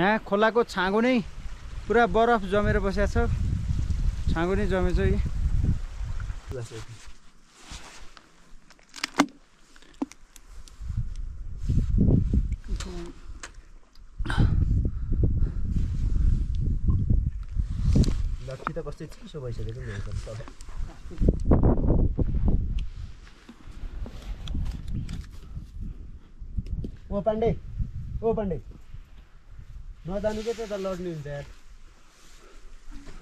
यहाँ खोलाको छाँगो नै पुरा बरफ जमेर बसेको छ छाँगो नै जमेछ यी लट्ठी त कस्तै चिसो भइसकेको नि ओ पाण्डे नजानु के त लड्ने हुन्छ यार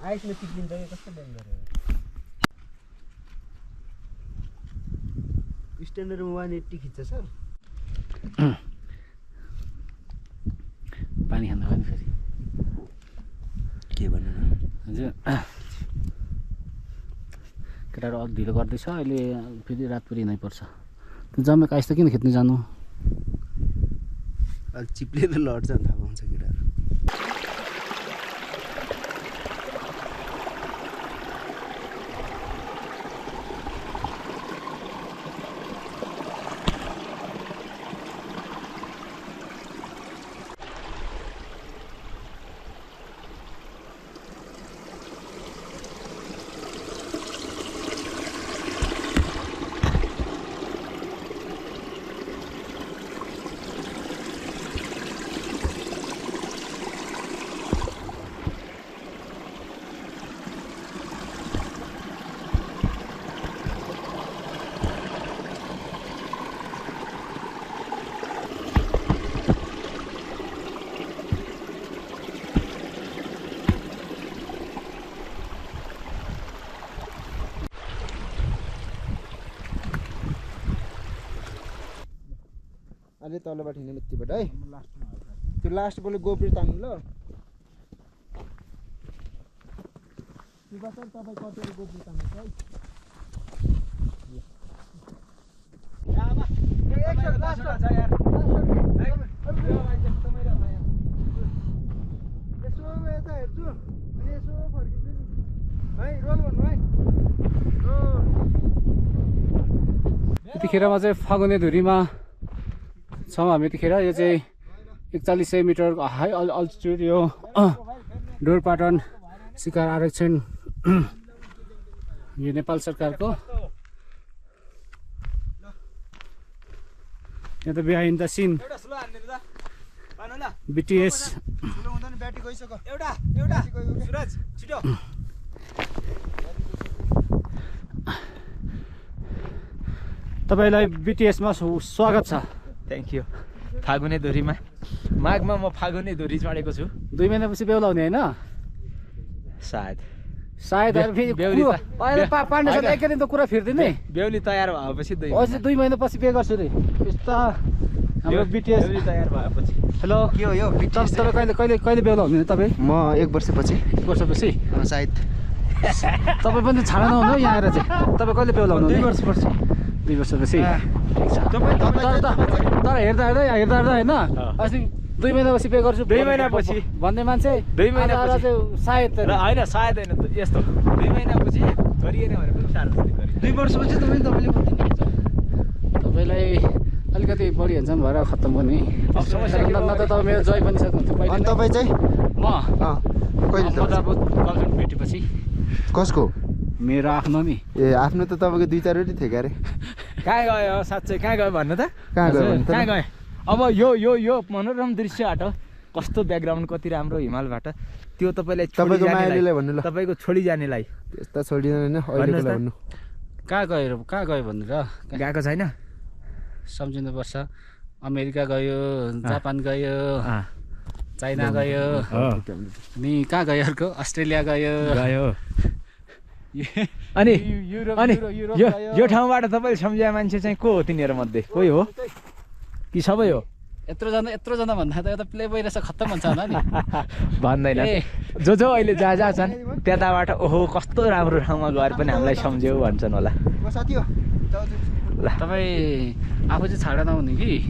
आइसमा चिप्लिन्छ कि कस्तो डेन्जर हो स्ट्यान्डर्डमा 180 खिच्छ सर पानी खाँदा पनि फेरि के भन्नु हजुर केटाहरू अलि ढिलो गर्दैछ अहिले फेरि रात पुरै हिँड्नै पर्छ जमेको आइस त किन खेत्नु जानु अलि चिप्लेर लड्छ नि थाहा पाउँछ केटाहरू अलि तलबाट हिँड्ने यतिबाट है त्यो लास्ट बोले गोब्री तान्नु ल तपाईँ कतिको गोब्री तान्नु है यसो यता हेर्छु अनि यसो फर्किन्छु नि है रोल भन्नु है यतिखेरमा चाहिँ फागुने धुरीमा छौँ हामी यतिखेर यो चाहिँ 4100 मिटर हाई अल्टिट्युड यो डोरपाटन शिखर आरक्षण यो नेपाल सरकारको यहाँ त बिहाइन्ड द सिन BTS तपाईलाई BTS मा स्वागत छ थ्याङ्क यू फागुने धुरीमा माघमा म फागुने धुरी चढेको छु 2 महिनापछि बेहुला हुने हैन सायद फेरि अहिले पाण्डे सर एकै दिन त कुरा फिर्दिने बेहुली तयार भएपछि अझै 2 महिनापछि बिहे गर्छु रे यस्ता हाम्रो BTS बेहुली तयार भएपछि हेलो के हो यो BTS तपाईँ कहिले बेहुला हुने तपाईँ म 1 वर्षपछि 1 वर्षपछि सायद तपाईँ पनि छाडा नहुनु यहाँ आएर चाहिँ तपाईँ कहिले बेहुला हुनु 2 वर्षपछि 2 वर्षपछि तर हेर्दा होइन अस्ति 2 महिनापछि पे गर्छु 2 महिनापछि भन्ने मान्छे 2 महिनापछि सायद होइन सायद होइन यस्तो 2 महिनापछि गरिएन भने पनि साह्रो 2 वर्षपछि तपाईँलाई अलिकति बढी हेन्सम भएर खत्तम गर्ने न त तपाईँ मेरो जय पनि सक्नुहुन्थ्यो अनि तपाईँ चाहिँ म कहिले अब गर्लफ्रेन्ड भेटेपछि कसको मेरो आफ्नो नि ए आफ्नो त तपाईँको 2-4 थियो क्यारे कहाँ गयो साँच्चै कहाँ गयो भन्नु त कहाँ गयो अब यो मनोरम दृश्यबाट कस्तो ब्याकग्राउन्ड कति राम्रो हिमालबाट त्यो तपाईँलाई तपाईँको मायालुलाई भन्नु ल तपाईँको छोडी जानेलाई त्यस्ता छोडिदैन हैन अहिलेको भन्नु कहाँ गयो भन्नु र गएको छैन सम्झिनुपर्छ अमेरिका गयो जापान गयो चाइना गयो अनि कहाँ गयो अर्को अस्ट्रेलिया गयो अनि युरोप अनि युरोप यो ठाउँबाट तपाईँले सम्झिया मान्छे चाहिँ को हो तिनीहरू मध्ये कोही हो कि सबै हो यत्रो जना भन्दा त एउटा प्ले बोय रहेछ खत्तम हुन्छ होला नि भन्दैन जो अहिले जहाँ छन् त्यताबाट ओहो कस्तो राम्रो ठाउँमा गएर पनि हामीलाई सम्झ्यौ भन्छन् होला साथी हो तपाईँ आफू चाहिँ छाडा नहुने कि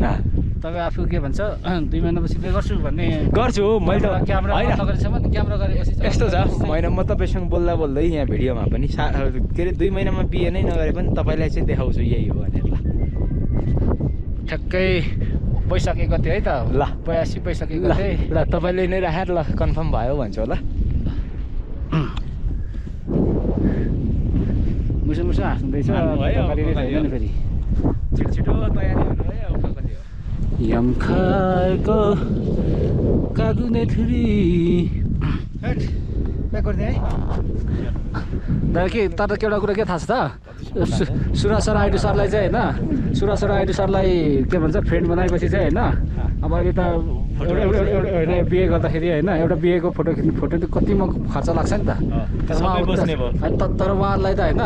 तपाईँ आफू के भन्छ 2 महिनापछि पे गर्छु भन्ने गर्छु मैले त क्यामेरा गरेपछि क्यामेरा गरेपछि यस्तो छ मैले म तपाईँसँग बोल्दा बोल्दै यहाँ भिडियोमा पनि के अरे 2 महिनामा बिहे नै नगरे पनि तपाईँलाई चाहिँ देखाउँछु यही हो भनेर ल ठ्याक्कै पैसकेको थियो है त ल 82 पैसकेको ल थिएँ ल तपाईँले नै राखेर ल कन्फर्म भयो भन्छु होला मुसु हाँस्दैछ फेरि छिटो तयारी हुनु है कति हो यम खाएको कागुने थुरी प्याक गरिदिएँ है तर एउटा कुरा के थाहा छ त सुरासर आइडु सरलाई चाहिँ होइन सुरासर आइडु सरलाई के भन्छ फ्रेन्ड बनाएपछि चाहिँ होइन अब अहिले त एउटा बिहे गर्दाखेरि होइन एउटा बिहेको फोटो खिच्नु फोटो त कति खर्च लाग्छ नि त तर उहाँलाई त होइन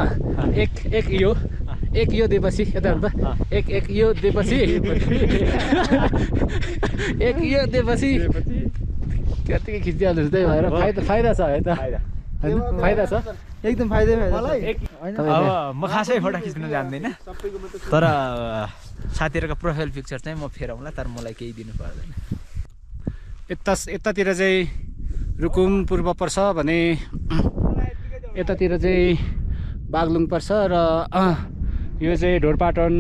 एक यो दिएपछि यता त एक यो दिएपछि एक यो दिएपछि कतिकै खिचिहाल्नु त्यही भएर फाइदा छ है त फाइदा छ एकदम फाइदै अब म खासै फोटो खिच्नु जान्दैन तर साथीहरूको प्रोफाइल पिक्चर चाहिँ म फेराउँला तर मलाई केही दिनु पर्दैन यतातिर चाहिँ रुकुम पूर्व पर्छ भने यतातिर चाहिँ बागलुङ पर्छ र यो चाहिँ ढोरपाटन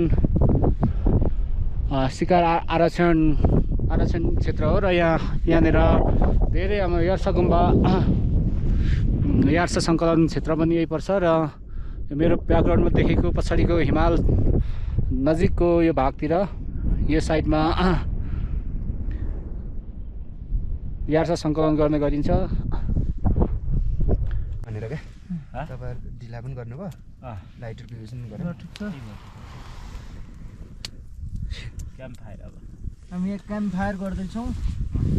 शिकार आरक्षण क्षेत्र हो र यहाँनिर धेरै अब यार्सा गुम्बा यार्सा सङ्कलन क्षेत्र पनि यही पर्छ र मेरो ब्याकग्राउन्डमा देखेको पछाडिको हिमाल नजिकको यो भागतिर यो साइडमा यार्सा सङ्कलन गर्ने गरिन्छ भनेर क्या तपाईँहरू ढिला पनि गर्नुभयो लाइटर प्रिभेसन गरेर हामी एक क्याम्प फायर गर्दैछौँ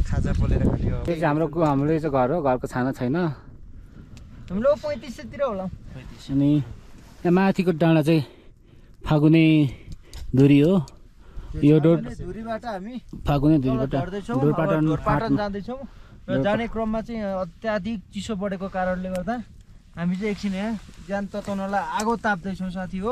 खाजा पोलेर खायो यो चाहिँ हाम्रो चाहिँ घर हो घरको छाना छैन हाम्रो 35 तिर होला अनि यहाँ माथिको डाँडा चाहिँ फागुने धुरी हो यो धुरीबाट हामी फागुने धुरीबाट ढोरपाटन जाँदैछौँ र जाने क्रममा चाहिँ अत्याधिक चिसो बढेको कारणले गर्दा हामी चाहिँ एकछिन यहाँ ज्यान तताउनलाई आगो ताप्दैछौँ साथी हो